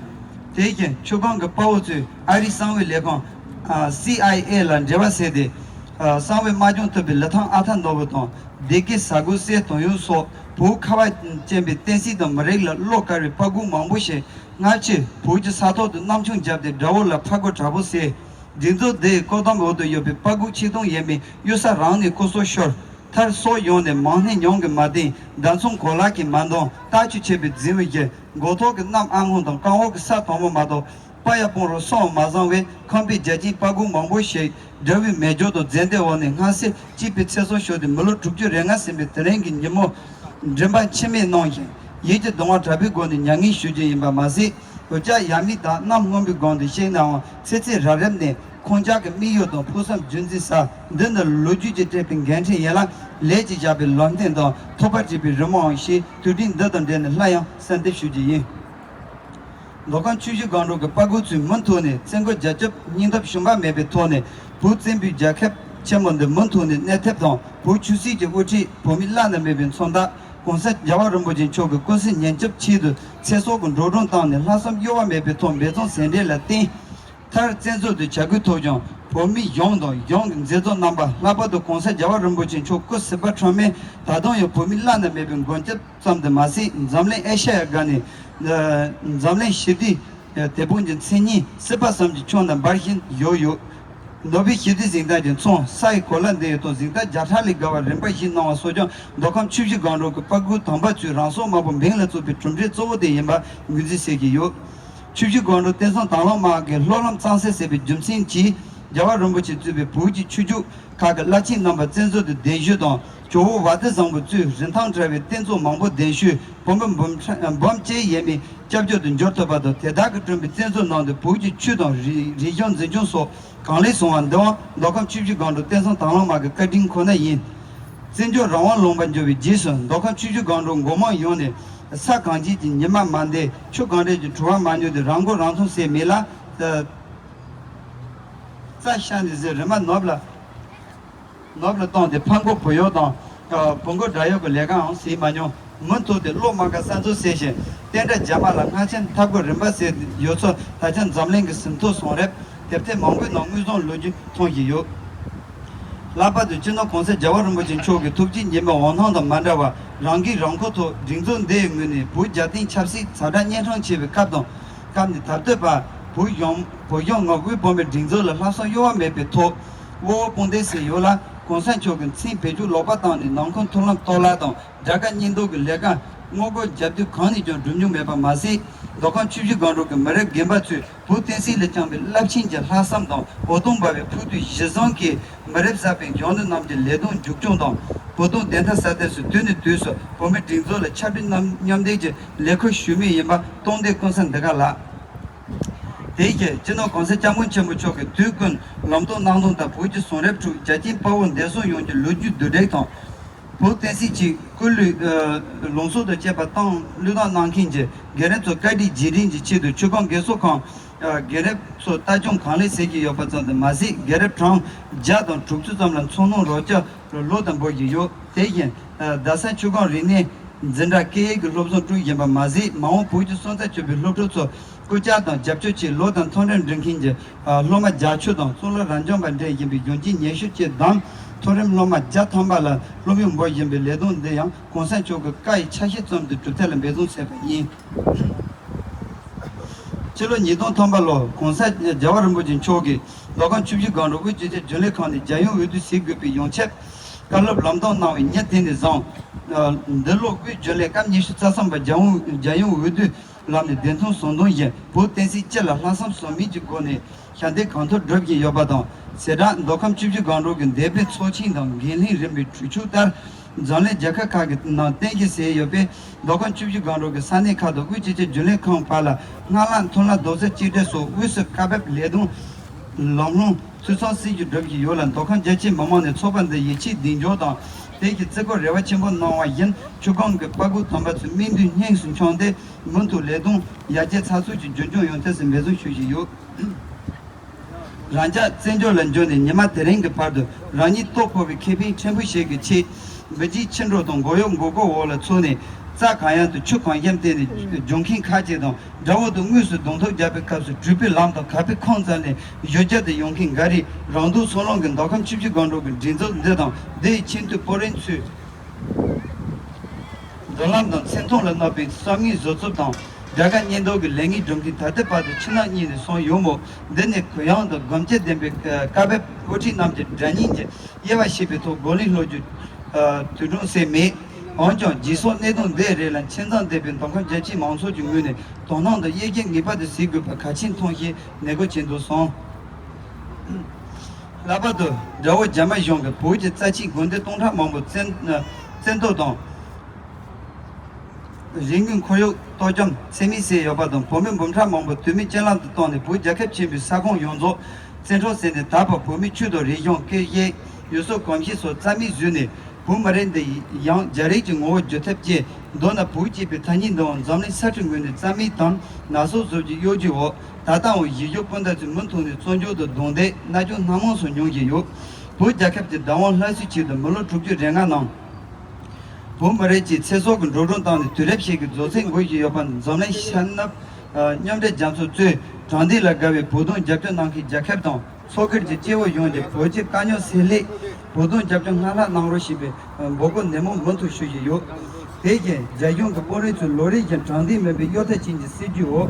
དེ་བཞིན་ཆུ་སྒང་གི་དཔའ་བོ་ཚོས་ཨ་རིའི་གསང་བའི་ལས་ཁང་། ཨ་སི་ཨའི་ཨེ་ལ་འབྲེལ་བ་བྱས་ཏེ། ཨ་གསང་བའི་དམག་སྦྱོང་ཐུབ་པའི་ལི་ཐང་ཨ་ཐར་ནོར་བུ་དང་། སྡེ་དགེ་ཟ་སྒོ་སྲས་དོན་ཡོད་སོགས་བོད་ཁ་བ་ཅན་པའི་བསྟན་སྲིད་དང་མི་རིགས་ལ་བློ་དཀར་བའི་དཔའ་རྒོད་མང་པོ་ཞིག་སྔ་ཕྱིར་བོད་ཀྱི་ས་ཐོག་ཏུ་རྣམ་མཆོང་བརྒྱབ་སྟེ་དགྲ་བོ་ལ་ཕར་རྒོལ་དྲག་པོ་བྱས། སྒྲིག་འཛུགས་འདིའི་བཀོད་འདོམས་འོག་ཏུ་ཡོད་པའི་དཔའ་རྒོད་ཆིག་སྟོང་ཡས་མས་གཡུལ་ས་རང་ནས་སྐུ་སྲོག་ཤོར། མཐར་སྲོག་ཡོང་ནས་མང་སྣེ་མྱོང་གིས་མ་བསྡད། མདའ་མཚུངས་གོ་ལག་གིས་མ་འདང་། རྟ་ཁྱུ་ཆད་པའི་རྫིང་བུ་བཞི། མགོ་ཐོག་གི་གནམ་ཨ་སྔོན་དང་རྐང་འོག་གི་ས་དོག་མོ་མ་གཏོགས། དཔའ་ཡ་དཔུང་རོགས་སྲོག་མ་བཟང་བས། ཁམས་པའི་རྒྱལ་ཆེན་དཔའ་རྒོད་མང་པོ་ཞིག་དགྲ་བོའི་མེ་སྒྱོགས་དང་རྫས་མདའི་འོག་ནས་སྔ་སེ་གཅིག་པའི་ཚེ་སྲོག་ཤོར་ཏེ། མི་ལོ་དྲུག་ཅུ་རེ་ལྔ་ཟིན་པའི་དེ་རིང་གི་ཉིན་མོ། མགྲིན་པ་མཆི་མས་གནང་ཞིང་ཡིད་ཀྱི་གདུང་བ་དྲག་པོའི་སྒོ་ནས་མྱ་ངན་ཞུ་རྒྱུ་ཡིན་པ་མ་ཟད། འུ་ཅག་ཡབ་མེས་དག་གནམ་སྔོན་པོའི་སྒང་དུ་གཤེགས་ནའང་། ཚེ་ཚེ་རབས་རིམ་ནས་ཁོང་ཅག་གི་དམིགས་ཡུལ་དང་ཕུགས་བསམ་རྒྱུན་འཛིན་ས་འདི་ནི་ལོ་རྒྱུས་ཀྱིས་སྤྲད་པའི་འགན་འཁྲི་ཡིན་ལ། ལས་ཀྱིས་བཞག་པའི་ལམ་སྟོན་དང་ཐོབ་པར་བྱེད་པའི་རི་མོའང་ཞེས། དུས་དྲན་འདི་དང་འབྲེལ་ནས་སླར་ཡང་གསལ་འདེབས་ཞུ་རྒྱུ་ཡིན། མདོ་ཁམས་ཆུ་བཞི་སྒང་དྲུག་གི་དཔའ་རྒོད་ཚོས་མུ་མཐུད་ནས་བཙན་རྒོལ་རྒྱ་ཁྱབ་སྙིང་སྟོབས་ཞུམ་པ་མེད་པའི་ཐོག་ནས། བོད་བཙན་པོའི་རྒྱལ་ཁབ་ཆེན་མོ་འདི་མུ་མཐུད་ནས་གནས་ཐབས་དང་། བོད་ཆོས་སྲིད་ཀྱི་དབུ་ཁྲིད་བོད་མི་བླ་ན་མེད་པའི་མཚོན་རྟགས་༸གོང་ས་༸རྒྱལ་བ་རིན་པོ་ཆེ་མཆོག་གི་སྐུ་ཚེ་ཉེར་གཅིག་ཆེད་དུ་ཚེ་སྲོག་གི་འགྲོ་གྲོན་བཏང་ནས། ལྷག་བསམ་གཡོ་བ་མེད་པའི་ཐོག་འབད་བརྩོན་ཟད་འབྲས་ལ་བརྟེན། མཐར་བཙན་འཛུལ་དུ་བྱ་རྒོད་ཐོབ་ཀྱང་། བོད་མི་ཡོངས་དང་ཡོངས་ཀྱི་མཛད་གཙོ་རྣམ་པ། ལྷག་པར་དུ་༸གོང་ས་༸རྒྱལ་བ་རིན་པོ་ཆེ་མཆོག་སྐུ་ཚེ་བར་ཁྲོམ་མེ། ད་དུང་ཡང་བོད་མི་བླ་ན་མེད་པའི་མགོན་སྐྱབས་ཙམ་དུ་མ་ཟད། འཛམ་གླིང་ཨེ་ཤ་ཡ་སྒང་ནས། ཨ་འཛམ་གླིང་ཞི་བདེའི་དེད་དཔོན་གྱི་མཚན་སྙན་སྲིད་པ་གསུམ་གྱི་ཕྱོགས་ན་འབར་བཞིན་ཡོད་ཡོད། ནོ་བེལ་ཞི་བདེའི་གཟེངས་རྟགས་ཀྱི་མཚོན་ས་ཡི་གོ་ལ་འདི་ཡི་ཐོག་གཟེངས་རྟགས་བརྒྱ་ཕྲག་ལས་བརྒལ་བ་རིམ་པ་བཞིན་གནང་བ་སོགས་ཀྱང་མདོ་ཁམས་ཆུ་བཞི་སྒང་དྲུག་གི་དཔའ་རྒོད་དམ་པ་ཚོའི་རང་སྲོག་དམར་པོ་འབེན་ལ་བཙུགས་པའི་གྲུབ་འབྲས་གཙོ་བོ་དེ་ཡིན་པ་ངོས་འཛིན་བྱེད་ཀྱི་ཡོད། ཆུ་བཞི་སྒང་དྲུག་བསྟན་སྲུང་དང་བླངས་དམག་གིས་ལྷོ་ལམ་གཙང་སེལ་ཟེར་བའི་རྒྱུ་མཚན་གྱིས། རྒྱལ་བ་རིན་པོ་ཆེ་གཙོས་པའི་བོད་ཀྱི་ཆོས་བརྒྱུད་ཁག་གི་བླ་ཆེན་རྣམ་པ་བཙན་བྱོལ་དུ་གདན་ཞུས་དང་། ཇོ་བོ་བ་དན་བཟང་པོ་གཙོས་རིན་ཐང་བྲལ་བའི་རྟེན་གཙོ་མང་པོ་གདན་ཞུས། བོད་མི་འབུམ་ཕྲག་འབུམ་གཅིག་ཡས་མས་སྐྱབས་བཅོལ་དུ་འབྱོར་ཐུབ་པ་དང་། དེ་དག་གིས་བསྐྲུན་པའི་བཙན་བྱོལ་ནང་དུ་བོད་ཀྱི་ཆོས་དང་རིག་རིག་གཞུང་འཛིན་སྐྱོང་སོགས་གང་ལེགས་སོང་བ་འདི་ཡང་མདོ་ཁམས་ཆུ་བཞི་སྒང་དྲུག་བསྟན་སྲུང་དང་བླངས་དམག་གི་བཀའ་དྲིན་ཁོ་ན་ཡིན། བཙན་བྱོལ་རང་དབང་ལུང་པར་འབྱོར་བའི་རྗེས་སུ། མདོ་ཁམས་ཆུ་བཞི་སྒང་དྲུག་མགོ་དམངས་ཡོངས་ནས། ས་གངས་ཅན་གྱི་ཉི་མ་མ་འདས། ཆུ་གངས་རི་གི་དྲོ་བ་མ་ཉུལ་ཏེ། རང་མགོ་རང་ཐོན་ཟེར་མི་ལ། རྩྭ་ཤ་ནས་ཟེར། རི་མ་ནོར་ལ་ནོར་ལ་བཏང་སྟེ། ཕ་མགོ་བུ་གཡོག་དང་། ཨ་བུ་མགོ་དགྲ་གཡོག་གི་ལས་ཀའང་བྱེད་མ་མྱོང་ མུ་མཐུད་དེ་གློ་མ་དགའ་ས་མཚོ་ཟེར་ཞིང་། བསྟན་དགྲ་རྒྱ་དམར་ལ་སྔགས་ཆེན་ཐབས་དགོས་རིམ་པ་ཟེར་ཡོད་ཚུལ་ད་ཆ་འཛམ་གླིང་གི་ཟིན་ཐོ་བཟང་རབས་དེབ་ཐེར་མང་པོའི་ནང་དངོས་བཟུང་ལོ་རྒྱུས་མཐོང་བཞིན་ཡོད། ལྷག་པར་དུ་སྤྱི་ནོར་གོང་ས་རྒྱལ་བ་རིན་པོ་ཆེ་མཆོག་གི་ཐུགས་རྗེ་ཉི་མའི་འོད་སྣང་དང་མ་འདྲ་བར། རང་གིས་རང་མགོ་ཐོག་སྒྲིག་འཛུགས་འདིའི་ངོས་ནས་བོད་རྒྱལ་བསྟན་ཆབ་སྲིད་ཛ་དྲག་གཉན་འཕྲང་ཆེ་བའི་སྐབས་དང་སྐབས་ནས་ད་ལྟའི་བར་བོད་གཞུང་བོད་གཞུང་ངམ་དབུས་བོད་མིའི་སྒྲིག་འཛུགས་ལ་ལྷག་བསམ་གཡོ་བ་མེད་པའི་ཐོག་དབུ་འོག་དཔུང་སྡེ་ཟེར་ཡོད་ལ། གོང་ས་མཆོག་གི་མཚན་བེད་སྤྱོད་ལོག་པ་བཏང་ནས་ནང་ཁུལ་མཐུན་ལམ་གཏོར་བརླག་དང་དགྲ་དགའ་གཉེན་སྡུག་གི་ལས་ཀ་ངོ་རྒོལ་རྒྱབ་དུས་གང་ནས་ཀྱང་སྒྲུབ་མྱོང་མེད་པ་མ་ཟད། མདོ་ཁམས་ཆུ་བཞི་སྒང་དྲུག་གི་མི་རབས་རྒན་པ་ཚོས་བོད་བསྟན་སྲིད་ལ་བཅངས་པའི་རླབས་ཆེན་གྱི་ལྷག་བསམ་དང་འོད་སྟོང་འབར་བའི་ཕུགས་འདུན་གཞི་བཟུང་གིས། མི་རབས་གསར་པའི་གཞོན་ནུ་རྣམས་ཀྱི་ལས་དོན་མཇུག་སྐྱོང་དང་། བོད་དོན་བདེན་མཐའ་གསལ་སྟོན་སོགས་དུས་ནས་དུས་སུ་བོད་མིའི་སྒྲིག་འཛུགས་ལ་ཕྱར་གྲུ་མཉམ་མཉམ་འདེགས་ཀྱི་ལས་འཁུར་ཞུ་མུས་ཡིན་པ་སྟོང་བདེ་ཀུན་གསལ་འདི་ག་ལགས། དེའི་རྗེས་སྤྱི་ནོར་གོང་ས་སྐྱབས་མགོན་ཆེན་པོ་མཆོག་གིས་དུས་ཀུན་ལམ་སྟོན་གནང་དོན་ལྟར་བོད་ཀྱི་གསུང་རབ་ཁྲོད་རྒྱལ་ཆེན་དཔའ་བོ་འདས་གསུམ་ཡོངས་ཀྱི་ལོ་རྒྱུས་བསྡུས་གྲྭས་དང་། བོད་བསྟན་སྲིད་ཀྱི་སྐུ་ལུས་ལུང་གསོལ་དང་བཅས་པ་བཏང་བློས་བཏང་གནང་མཁན་གྱི་རྒན་རབས་ཚོ་བཀའ་དྲིན་རྗེས་དྲན་གྱི་ཆེད་དུ་ཆུ་སྒང་རྒས་གསོ་ཁང་རྒན་རབས་ཚོ་ལྟ་སྐྱོང་གང་ལེགས་བྱེད་ཀྱི་ཡོད་པ་ཙམ་དུ་མ་ཟད། རྒན་རབས་གྲངས་བརྒྱ་དང་དྲུག་ཅུ་ཙམ་ལ་འཚོ་སྣོན་རོགས་སྐྱོར་ལོ་ལྟར་འབུལ་བཞིན་ཡོད། དེ་བཞིན་རྡ་ས་ཆུ་སྒང་རིག་གནས་འཛིན་གྲྭ་སྐད་ཡིག་གི་སློབ་ཚན་དྲུག་ཡིན་པ་མ་ཟད། མ་འོངས་བོད་ཀྱི་སོན་རྩ་ཆེ་བའི་སློབ་ཕྲུག་ཚོ་སྐུལ་ལྕག་དང་རྒྱབ་སྐྱོར་ཆེད་ལོ་ལྟར་མཐོ་རིམ་འགྲིམ་མཁན་གྱི་སློབ་མ་བརྒྱད་ཅུ་དང་། གཙུག་ལག་རབ་འབྱམས་པ་འདྲེན་བཞིན་པའི་གཞོན་སྐྱེས་ཉི་ཤུ་བཅས་བདམས། མཐོ་རིམ་སློབ་མ་བརྒྱ་ཐམ་པ་ལ་སློབ་ཡོན་འབུལ་བཞིན་པའི་ལས་དོན་འདི་ཡང་གོང་ས་མཆོག་གི་བཀའ་ཡི་ཆ་ཤས་ཙམ་དུ་གྲུབ་མཐའ་ལ་འབད་བརྩོན་བྱས་པ་ཡིན། ཕྱི་ལོ་ཉིས་སྟོང་ཐམ་པ་ལོར་གོང་ས་རྒྱལ་བ་རིན་པོ་ཆེ་མཆོག་གིས་མདོ་ཁམས་ཆུ་བཞི་སྒང་དྲུག་དབུས་སྤྱི་ཁྱབ་རྒྱུན་ལས་ཁང་ནས་རྒྱལ་ཡོངས་འོས་བསྡུ་བྱེད་དགོས་པའི་ཡོངས་ཁྱབ་བཀའ་སློབ་ལམ་སྟོན་གནང་བའི་ཉིན་དེ་ནས་བཟུང་། འདི་ལོ་དབུས་རྒྱུན་ལས་སྐབས་ཉི་ཤུ་རྩ་གསུམ་པ་རྒྱལ་ཡོངས་རྒྱལ་ཡོངས་འོས་བསྡུ་ལམ་ནས་བདེན་མཐོང་བཟང་བཏང་བཞིན། བོད་བསྟན་སྲིད་སྤྱི་ལ་ལྷག་བསམ་ཟོལ་མེད་ཀྱི་སྒོ་ནས་ཞབས་འདེགས་གང་ཐུབ་སྒྲུབ་བཞིན་ཡོད་པ་དང་། ཟེར་སྒྲ་མདོ་ཁམས་ཆུ་བཞི་སྒང་དྲུག་གི་འདས་པའི་ཚོགས་ཆེན་དང་འགན་ལྷན་རིམ་པའི་གྲོས་ཆོད་ལྟར། འཛམ་གླིང་རྒྱལ་ཁབ་ཁག་གི་ནང་བསྟན་གྱི་ཟེར་ཡོད་པས། མདོ་ཁམས་ཆུ་བཞི་སྒང་དྲུག་གི་ས་གནས་ཁག་དང་དབུས་སྤྱི་ཁྱབ་རྒྱུན་ལས་ཁང་བར་ལ་སྔགས་ལམ་མཐུན་ལམ་རྡོག་རྩ་གཅིག་སྒྲིལ་སོགས་དབུས་སུ་བཀའ་ཕེབས་ལས་དོན་ལམ་ལྷོང་འཐུས་ཚང་སྲིད་ཀྱི་སྒྲུབ་བཞིན་ཡོད་ལ། མདོ་ཁམས་རྒྱ་ཆེའི་མི་མང་ནས་ཚོགས་པ་འདི་ཡིད་ཆེས་གདེང་འཇོག་དང་དེ་གི་བརྩི་བཀུར་རེ་བ་ཆེན་པོ་གནང་བ་བཞིན། ཆུ་སྒང་གི་དཔའ་རྒོད་དམ་པ་ཚོའི་སྨིན་གདུང་སྙིང་སུ་མཆོང་སྟེ། མུ་མཐུད་ལས་དོན་ཡར་རྒྱས་ཚགས་ཚུད་ཀྱིས་རྒྱུན་སྐྱོང་ཡོང་ཐབས་སུ་འབད་བརྩོན་ཞུ་བཞིན་ཡོད། རང་ཅག་བཙན་བྱོལ་ལ་འབྱོར་ནས་ཉི་མ་དེ་རིང་གི་བར་དུ་རང་ཉིད་ལྟོ་ཕོར་བའི་ཁེ་ཕན་ཕྲན་བུ་ཞིག་གི་ཆེད། མི་རྗེའི་ཕྱི་འགྲོ་དང་མགོ་གཡོག་མགོ་སྐོར་འོག་ལ་ཚུད་ནས། རྩྭ་གང་ཡང་དང་ཆུ་གང་ཤམ་བརྟེན་ནས་འགྱོ་མཁན་ཁ་ཅིག་དང་། དགྲ་བོ་དང་དངོས་སུ་གདོང་ཐུག་རྒྱག་པའི་སྐབས་སུ་གྲུ་པའི་ལམ་དང་ག་པའི་ཁང་རྩ་ནས་གཞུ་རྒྱུ་དུ་ཡོང་མཁན་འགའ་རེས། རང་སྡུག་སོ་ལོང་གིས་མདོ་ཁམས་ཆུ་བཞི་སྒང་དྲུག་གི་སྒྲིག་འཛུགས་འདི་དང་འདི་ཡི་ཆེས་མཐོའི་དཔོན་རིགས་ཚོས། མདུན་ལམ་དང་མཚན་མཐོང་ལ་གནོད་པའི་བསམ་ངན་བཟོ་རྩུབ་དང་དགྲ་དགའ་གཉེན་སྡུག་གི་ལས་ངན་སྒྲུབ་མཁན། ད་ལྟའི་བར་དུ་ཕྱི་ནང་གཉིས་ནས་སོང་ཡོད་མོད། འདི་ནི་གུ་ཡངས་དང་སྒོམ་སྐྱེ་ལྡན་པའི་བཀའ་ཕེབས་དབུ་ཁྲིད་རྣམས་ཀྱི་དགྲ་གཉེན་གྱི་དབྱེ་བ་ཕྱེ་བའི་ཐོག་གོ་ལེན་སློག་རྒྱུ་དུས་དྲན་ཟེར་མེད། འོན་ཀྱང་རྗེས་སོར་གནད་དོན་འདིའི་རིགས་ལ་ཆེས་མཛངས་ལྡན་པའི་མདོ་ཁམས་རྒྱ་ཆེའི་མང་ཚོགས་ཀྱི་ངོས་ནས་དོ་སྣང་དང་དབྱེ་ཞིབ་ངེས་པར་དུ་གཟིགས་དགོས་པ་གལ་ཆེན་མཐོང་ཞེས་ནན་སྐུལ་བྱེད་འདུག་གསུངས། ལྷག་པར་དུ་དགྲ་བོ་རྒྱ་དམར་གཞུང་གིས་བོད་ཀྱི་རྩ་ཆེའི་དགོན་སྡེ་སྟོང་ཕྲག་མང་པོ་བཙན་བཙན་གཏུབ་དང་། རིག་གནས་ཁོར་ཡུག་གཏོར་བཅོམ་ཚད་མེད་བྱས་ཡོད་པ་དང་། བོད་མི་འབུམ་ཕྲག་མང་པོ་དུས་མིན་རྐྱེན་ལམ་དུ་བཏང་ནས་བོད་རྒྱལ་ཁབ་ཆེན་པོའི་ས་ཁོངས་ཡོངས་རྫོགས་བཙན་འཕྲོག་བྱས་ནས། ད་བར་བོད་མིའི་ཆོས་དང་རིག་གཞུང་། སྐད་ཡིག་ཡུལ་སྲོལ་གོམས་གཤིས་སོགས་རྩ་མེད་བཟོས་ནས། བོད་མི་རིགས་འདི་ཡང་རྒྱ་རིགས་ཀྱི་ངོ་བོར་བསྒྱུར་ཐབས་ཀྱིས། མདོར་ན་བོད་ཅེས་པའི་ཐ་སྙད་འདིའང་འཛམ་གླིང་ས་ཁྲའི་ངོས་ནས་རྩ་མེད་དང་ནག་སོག་བཟོ་རྒྱུའི་གཡོ་ཇུས་འོག་ད་ལྟའང་གཞིས་བཞུགས་སྤུན་ཟླ་ཚོས་མུ་མཐུད་ནས་བཙོན་འཇུག་དང་རྡུང་རྡེག་མནར་གཅོད་སྣ་མང་སོགས་མྱོང་བཞིན་ཡོད། བོད་རྒྱལ་ཁབ་ཀྱི་བདག་དབང་སླར་གསོའི་ཆེད་དུ་མི་ལོ་དྲུག་ཅུ་རེ་ལྔ་ནང་། བོད་མི་རིགས་ཀྱི་ཚེ་སྲོག་གི་འགྲོ་གྲོན་བཏང་ནས་དུས་རབས་ཤིག་གི་རྫོགས་ཚད་འགོར་བཞིན་ཡོད་པ་ནི། འཛམ་གླིང་ཤར་ནུབ་མཉམ་འབྲེལ་རྒྱལ་ཚོགས་གཙོས་དྲང་བདེན་ལ་དགའ་བའི་བོད་དོན་རྒྱབ་སྐྱོར་གནང་མཁན་རྒྱལ་ཁབ་དང་། ཚོགས་སྒེར་གྱི་སྐྱེ་བོ་ཡོངས་ཀྱིས་བོད་ཀྱི་དཀའ་རྙོག་སེལ་སླད་བོད་དོན་རྒྱབ་སྐྱོར་སྔར་ལྷག་གནང་རོགས་ཞེས་པའི་འབོད་སྐུལ་ནན་མོ་མུ་མཐུད་ཞུ་བཞིན་ཡོད། དེ་བཞིན་རྒྱ་གཞུང་གི་དཔོན་རིགས་ཚོས་ལོ་རེ་བཞིན་དྲང་བདེན་མིན་པའི་གཡོ་ཐབས་ཅན་གྱི་སྲིད་ཇུས་འོག་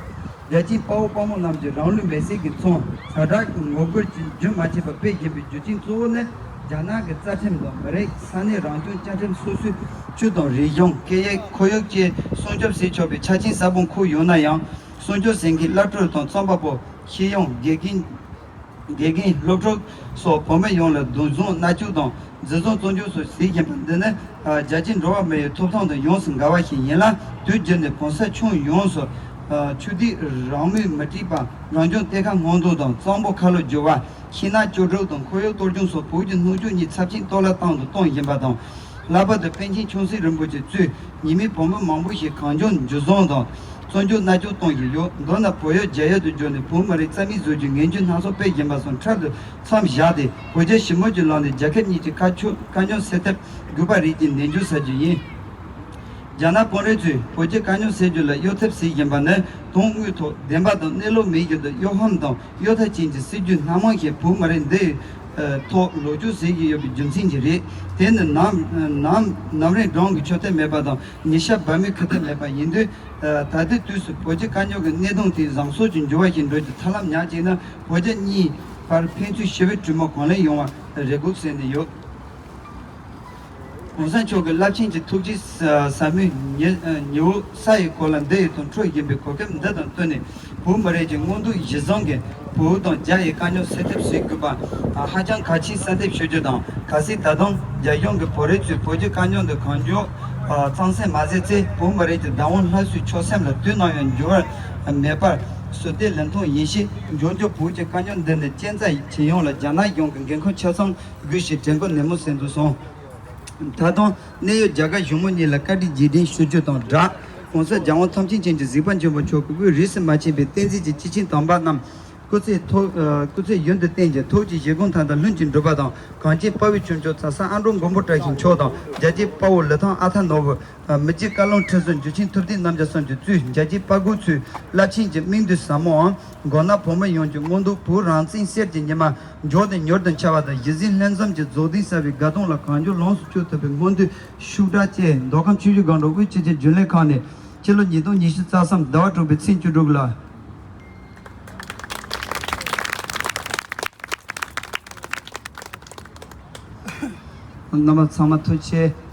རྒྱལ་ཆེན་དཔའ་བོ་དཔའ་མོ་རྣམས་ཀྱི་རང་ལུས་མེར་སྲེག་གི་མཚོན་ཛ་དྲག་གི་ངོ་རྒོལ་གྱི་རྒྱུན་མ་ཆད་པར་སྤེལ་བཞིན་པའི་རྒྱུ་རྐྱེན་གཙོ་བོ་ནི། རྒྱ་ནག་གི་རྩ་ཁྲིམས་དང་མི་རིགས་ས་གནས་རང་སྐྱོང་བཅའ་ཁྲིམས་སོ་སོའི་ཆོས་དང་རིག་གཞུང་། སྐད་ཡིག་ཁོར་ཡུག་བཅས་སྲུང་སྐྱོབ་བྱེད་ཆོག་པའི་ཆ་རྐྱེན་གསལ་པོ་འཁོད་ཡོད་ན་ཡང་། སྲུང་སྐྱོབ་བྱེད་མཁན་བླ་སྤྲུལ་དང་རྩོམ་པ་པོ། ཤེས་ཡོན་དགེ་རྒན། དགེ་རྒན། སློབ་ཕྲུག་སོགས་བོད་མི་ཡོངས་ལ་རྡུང་རྡུང་མནར་གཅོད་དང་། འཛིན་བཟུང་བཙོན་འཇུག་སོགས་བྱེད་བཞིན་པ་འདི་ནི། རྒྱལ་སྤྱིའི་འགྲོ་བ་མི་ཡི་ཐོབ་ཐང་དང་ཡོངས་སུ་འགལ་བ་ཞིག་ཡིན་ལ། དུས་རྒྱུན་ནས་གོང་ས་ཁྱོན་ཡོངས་སུ། ཆོས་དད་རང་མོས་མི་སྒྲིག་པ། རང་བྱུང་གཏེར་ཁ་སྔོག་འདོན་དང་། གཙང་པོ་ཁ་ལོ་བསྒྱུར་བ། ཤིང་ནགས་གཅོད་འབྲེག་དང་ཁོར་ཡུག་གཏོར་སྐྱོན་སོགས་བོད་ཀྱི་སྣོད་བཅུད་གཉིས་ཚབས་ཆེན་གཏོར་བརླག་བཏང་དང་གཏོང་བཞིན་པ་དང་། ལྷག་པར་དུ་པཎ་ཆེན་ཆོས་སྲིད་རིན་པོ་ཆེ་གཙོས་ཉེས་མེད་བོད་མི་མང་པོ་ཞིག་གང་བྱུང་འཇུ་བཟུང་དང་བཙོན་འཇུག་མནར་གཅོད་གཏོང་བཞིན་ཡོད། མདོར་ན་བོད་ཡུལ་རྒྱ་ཡུལ་དུ་བསྒྱུར་ནས་བོད་མི་རིགས་རྩ་མེད་བཟོ་རྒྱུའི་ངན་ཇུས་སྣ་ཚོགས་སྤེལ་བཞིན་པ་སོགས་འཕྲལ་དུ་མཚམས་བཞག་སྟེ། བོད་རྒྱ་ཞི་མོལ་གྱི་ལམ་ནས་རྒྱལ་ཁབ་གཉིས་ཀྱི་ཁ་ཕྱོགས་དཀའ་རྙོག་སེལ་ཐབས་དགོས་པ་རེད་ཅེས་ནན་བརྗོད་བྱ་རྒྱུ་ཡིན། རྒྱ་ནག་དཔོན་རིགས་ཚོས་བོད་རྒྱའི་དཀའ་རྙོག་སེལ་རྒྱུ་ལ་གཡོ་ཐབས་བྱེད་བཞིན་པ་ནི་དོན་དངོས་ཐོག་བདེན་པ་དང་གནས་ལུགས་མེད་བཞིན་དུ་གཡོ་ཧམ་དང་གཡོ་ཐབས་ཅན་གྱི་སྲིད་ཇུས་སྣ་མང་ཞིག་བོད་མི་རིགས་འདིའི་ཐོག་ལོག་སྤྱོད་བྱེད་བཞིན་ཡོད་པའི་རྒྱུ་མཚན་གྱིས་རེད། དེ་ནི་ནམ་ནམ་ནམ་རིང་སྒྲུང་གི་ཆོད་ཐབས་མེད་པ་དང་ཉི་ཤར་བབ་མེད་ཁུ་ཐབས་མེད་པ་ཡིན་དུས། ད་ལྟའི་དུས་སུ་བོད་རྒྱའི་དཀའ་རྙོག་གི་གནད་དོན་དེ་བཟང་ཕྱོགས་ཀྱི་འགྱུར་བ་ཞིག་འགྲོ་རྒྱུ་ཐབས་ལམ་ཉག་གཅིག་ནི་བོད་རྒྱ་གཉིས་བར་ཕན་ཚུན་ཞི་བའི་གྲོས་མོལ་གང་ལེགས་ཡོང་བར་རེ་སྒུག་བྱས་ནས་ཡོད། གོང་ས་མཆོག་གི་རླབས་ཆེན་གྱི་ཐུགས་རྗེ་ཟབ་མོའི་ཉི་ཉི་འོད་ས་ཡི་གོ་ལ་འདི་ཡི་དུ་འཕྲོ་བཞིན་པའི་གོ་སྐབས་འདི་དང་བསྟུན་ནས་བོད་མི་རིགས་ཀྱི་མངོན་འདོད་གཞི་བཟུང་གིས་བོད་དང་རྒྱ་ཡི་དཀའ་རྙོག་སེལ་ཐབས་བྱེད་དགོས་པ་ཧ་ཅང་གལ་ཆེན་གསལ་འདེབས་ཞུ་རྒྱུ་དང་། གལ་སྲིད་ད་དུང་རྒྱ་གཞུང་གིས་བོད་རིགས་ཚོས་བོད་ཀྱི་དཀའ་རྙོག་འདི་གང་མགྱོགས་གཙང་སེལ་མ་བྱས་ཚེ་བོད་མི་རིགས་ཀྱི་བདག་དབང་སླར་གསོའི་ཆོད་སེམས་ལ་དུས་ནམ་ཡང་འགྱུར་བ་མེད་པར་ཟུར་བལྟས་ལུང་ཐུང་ཡིན་ཞེས། འབྱུང་འགྱུར་བོད་ཀྱི་དཀའ་རྙོག་འདི་ནི་ཅི་ཙམ་ཇེ་ཡང་ལ་རྒྱ་ནག་གཞུང་གི་འགན་ཁུར་ཆ་ཚང་དགོས་ཞེས་དྲན་སྐུལ་ནན་མོ་བྱས་འདུག་གསུངས། ད་དུང་གནད་ཡོད་རྒྱ་གར་གཞུང་མང་གཉིས་ལ་བཀའ་དྲིན་རྗེས་དྲན་ཞུ་རྒྱུ་དང་སྦྲགས། ༸གོང་ས་༸རྒྱལ་དབང་ཐམས་ཅད་མཁྱེན་ཅིང་གཟིགས་པ་ཆེན་པོ་མཆོག་གི་སྐུའི་རིས་སུ་མ་ཆད་པའི་བསྟན་འཛིན་གྱི་སྐྱེས་ཆེན་དམ་པ་རྣམས་སྐུ་ཚེ་ཐོག་སྐུ་ཚེ་ཡུན་དུ་བརྟན་ཅིང་ཐུགས་ཀྱི་བཞེད་དགོངས་མཐའ་དག་ལྷུན་གྱིས་འགྲུབ་པ་དང་། གངས་ཅན་དཔའ་བོའི་ཁྱུ་མཆོག་ཚ་ས་ཨ་འབྲུག་མགོན་པོ་བཀྲ་ཤིས་མཆོག་དང་། རྒྱལ་གཅེས་དཔའ་བོ་ལི་ཐང་ཨ་ཐར་ནོར་བུ། མི་རྗེ་བཀའ་བློན་ཁྲི་ཟུར་འཇུ་ཆེན་ཐུབ་བསྟན་རྣམ་རྒྱལ་སོགས་ཀྱིས་གཙོས་རྒྱལ་གཅེས་དཔའ་རྒོད་ཚོས་རླབས་ཆེན་གྱི་མིང་འདི་ཟབ་མོའང་། མགོ་ནག་བོད་མི་ཡོངས་ཀྱི་མངོན་འདོད་བོད་རང་བཙན་གསེར་གྱི་ཉི་མ་མགྱོགས་དང་མྱུར་དུ་འཆར་བ་དང་། གཞི་བཞིན་ལྷན་འཛོམས་ཀྱི་རྫོགས་ལྡན་གསར་པའི་དགའ་སྟོན་ལ་གང་མགྱོགས་ལོངས་སུ་སྤྱོད་ཐུབ་པའི་སྨོན་འདུན་ཤུགས་དྲག་བཅས། མདོ་ཁམས་ཆུ་བཞི་སྒང་དྲུག་དབུས་སྤྱི་ཁྱབ་རྒྱུན་ལས་ཁང་ནས་ཕྱི་ལོ་ཉིས་སྟོང་ཉི་ཤུ་རྩ་གསུམ་ཟླ་བ་དྲུག་པའི་ཚེས་བཅུ་དྲུག་ལ། རྣམ་པ་ཚང་མ་ཐུགས་རྗེ་ཆེ།